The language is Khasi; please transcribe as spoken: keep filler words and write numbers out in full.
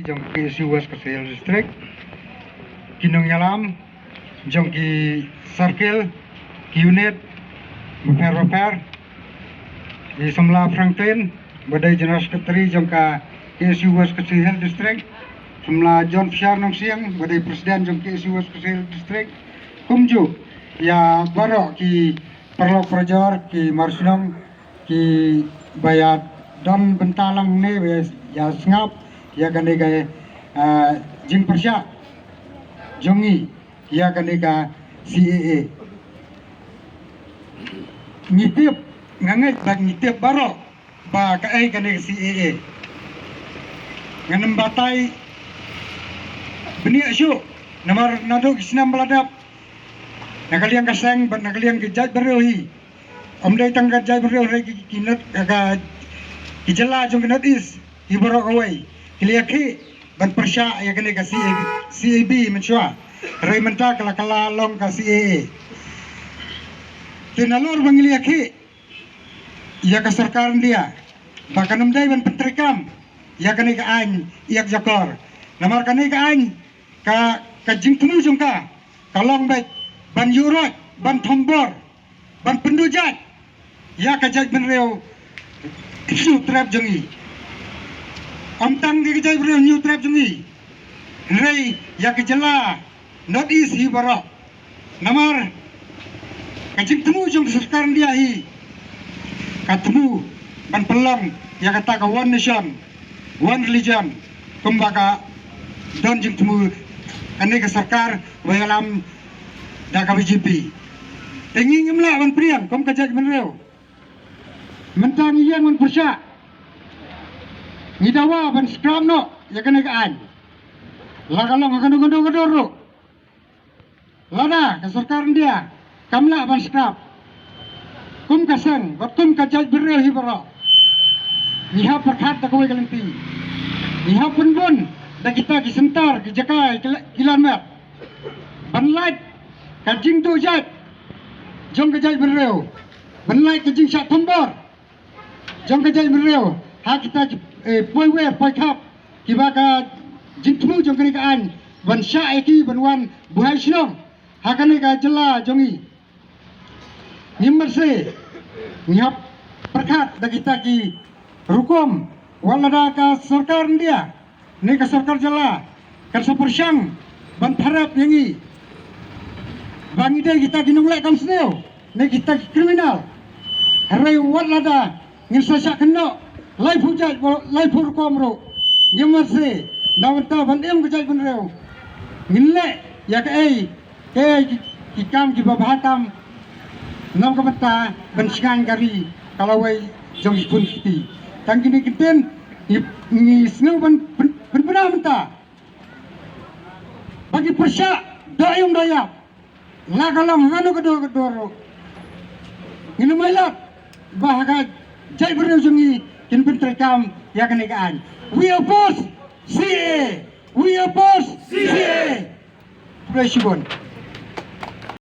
jong K S U West Khasi Hills District, ki nongïalam jong ki circle, ki unit bapher bapher, i samla Franklin ba dei General Secretary jong ka K S U West Khasi Hills District, samla John Fisher Nongsiang ba dei President jong K S U West Khasi Hills District, kumjuh ïa baroh ki paralok parajor, ki marshnong, ki ba ïa don bynta lang ne ba ïa sngap ïa kane ka, ah, jingpyrshah jong ngi ïa kane ka C A A. Ngi tip, nga ngeit ba ngi tip baroh ba kaei kane ka C A A. Ngan ym batai bniah shuh namar naduh ki snem ba la dep na ka liang ka seng bad na ka liang ka jaitbynriew hi. Ym dei tang ka jaitbynriew, hynrei ki, ki North, ka, ka, ki jylla jong ka North East hi baroh kawei ki la ïakhih ban pyrshah ïa kane ka C A B, C A B mynshuwa. Hynrei mynta ka la kylla long ka C A A. Te nalor ba ngi la ïakhih ïa ka sorkar India ba kan ym dei ban pyntreikam ïa kane ka aiñ ïa ka jakor. Namar kane ka aiñ, ka, ka jingthmu jong ka ka long beit ban ïuh roit, ban thombor, ban pynduh jait ïa ka jaitbynriew Hynñiewtrep jong ngi. Ym tang ïa ka jaitbynriew Hynñiewtrep jong ngi, hynrei ïa ka jylla North East hi baroh. Namar ka jingthmu jong ka sorkar India hi ka thmu ban pynlong ïa kata ka one nation, one religion, kumba ka don jingthmu kane ka sorkar ba ïalam da ka B J P. Te ngi ngim lah ban pdiang kum ka jaitbynriew. Mynta ngi ïeng ban pyrshah, ngi dawa ban scrap noh ïa kane ka aiñ, la ka long ha kano kano ka dur ruh. Lada ka sorkar India kam lah ban scrap, kum ka seng bad kum ka jaitbynriew hi baroh, ngi hap pyrkhat da kawei ka lynti. Ngi hap pynbun da kita ki center, ki jaka, ki la-, ki lanmet ban lait ka jingduh jait jong ka jaitbynriew, ban lait ka jingshah thombor jong ka jaitbynriew ha kita ki, eh, poiwer poikhap kiba ka jingthmu jong kane ka aiñ ban shah ïa ki ban wan buhai shnong ha kane ka jylla jong ngi. Ngim marse, ngi hap pyrkhat da kita ki rukom, wat lada ka sorkar India ne ka sorkar jylla kan sa pyrshang ban pharap ïa ngi ba ngi dei kita ki nongleh kam sniew ne kita ki kriminal. Hynrei wat lada ngin sa shah kynnoh laiphew jait, laiphew rukom ruh, ngim marse. Na bynta ban im ka jaitbynriew, ngin leh ïa kaei kaei ki, ki kam kiba bha tam na ka bynta ban shngaiñ ka ri ka lawei jong ki khun ki kti. Tang kine ki ktien ngi, ngi sngew ban pyn-, pynbna mynta ba ki pyrshah doh ïung doh ïap, la ka long ha kano ka dur ka dur ruh. Ngin ym ailad ba ha ka jaitbynriew jong ngi kin pyntreikam ïa kane ka aiñ. We oppose C A A. We oppose C A A. Khublei shibun.